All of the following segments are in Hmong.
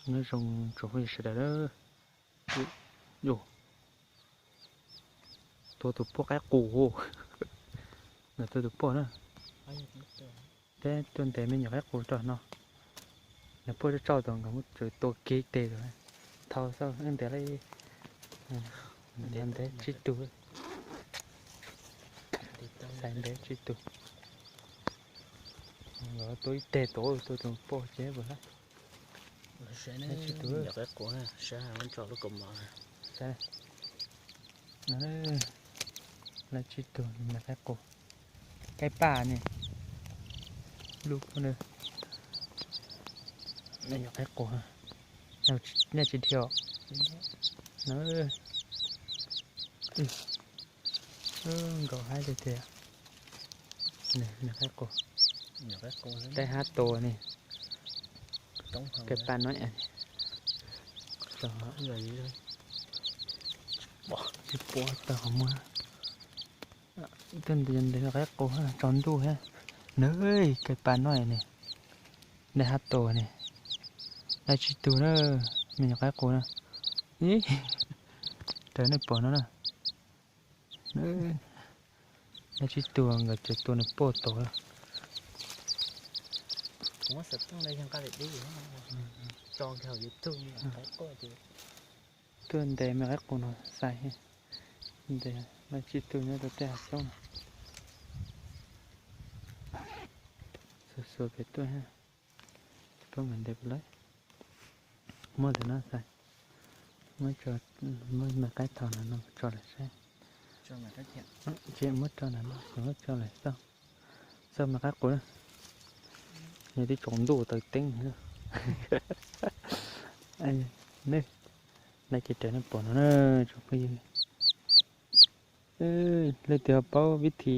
Nyob zoo tsoom phooj ywg sawv daws na. Yus tua tus poj qaib qus, nkawd tua tus poj na. Peb tuaj ntes me nyuam qaib qus rau no. Nws poj tsauj tsauj tau nkawd muab tsawv tua kiag ib teg rau. Thau xwb ntes li, ntes tsib tug. Xaiv ntes tsib tug. Nkawd tua ib teg tod, tua tus poj ces puas lab. Lab tsib tug. Lab tsib tug me nyuam qaib qus. Qaib paj ne, lub me nyuam qaib qus, nyob tsis dhia. Nkaum haib tiag tiag. Qaib qus, qaib hab tua ne. Qaib paj no tsis pom tau qhov muag. Tuaj ntes qaib qus tsaus ntuj thiab. Nws, qaib paj no ne, qaib hab tua ne. Lab tsib tug na, me nyuam qaib qus na. Ib, raws nej pom no na. Lab tsib tug, nkawd tseem tua nws poj tod. Tuaj ntes me qaib qus no xaiv. Ntes lab tsib tug nyob rau tej hav xyoob no. Xuas xuas pem tuaj, peb mam ntes puas lawm. Muab ntawm no xaiv, muab me qaib thaum no no tso lawm saib. Tsis muab tso ntawm no, muab tso lawm xauj, xauj me qaib qus na. Nws twb tsaus ntuj taws teeb. Nws, lab ces raws nej pom no na tsoom phooj ywg. Leej twg ho paub vib thi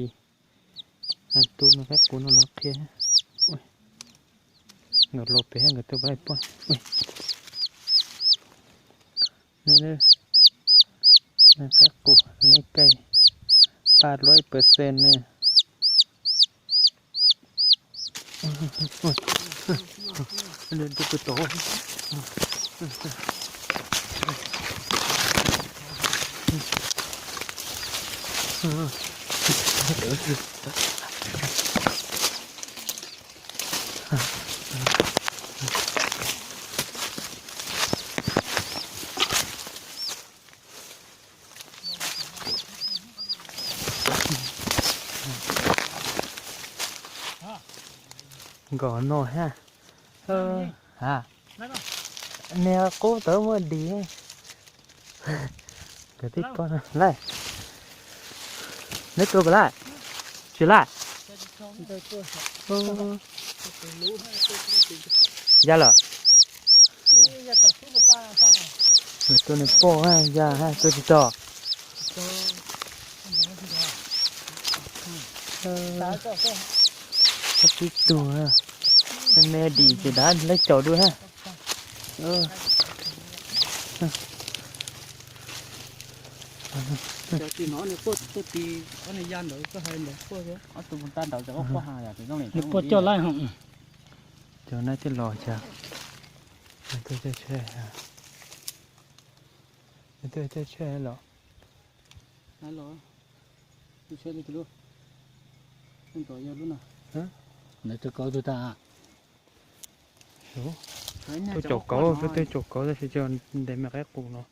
tu me qaib qus no los qhia. Nkawd los pem nkawd tuaj pab poj. Me qaib qus ne, kaij paj luaj ib percent ne. Nkos no hab. Niag qub tawv muaj dis. Nkawd tib pob no lawm. Neb tua puas lawm? Tsis lawm. Ya lawm. Nws tua nws poj ya tua tsis tau. Tib tug, me dim ces dav lawv caum dua ha. Nws puas coj laib hos. Cov no twb los cas? Nws tuaj caij tsheb, nws tuaj caij tsheb los. Tuaj caum kauv, tuaj caum kauv tab sis ntes me qaib qus no.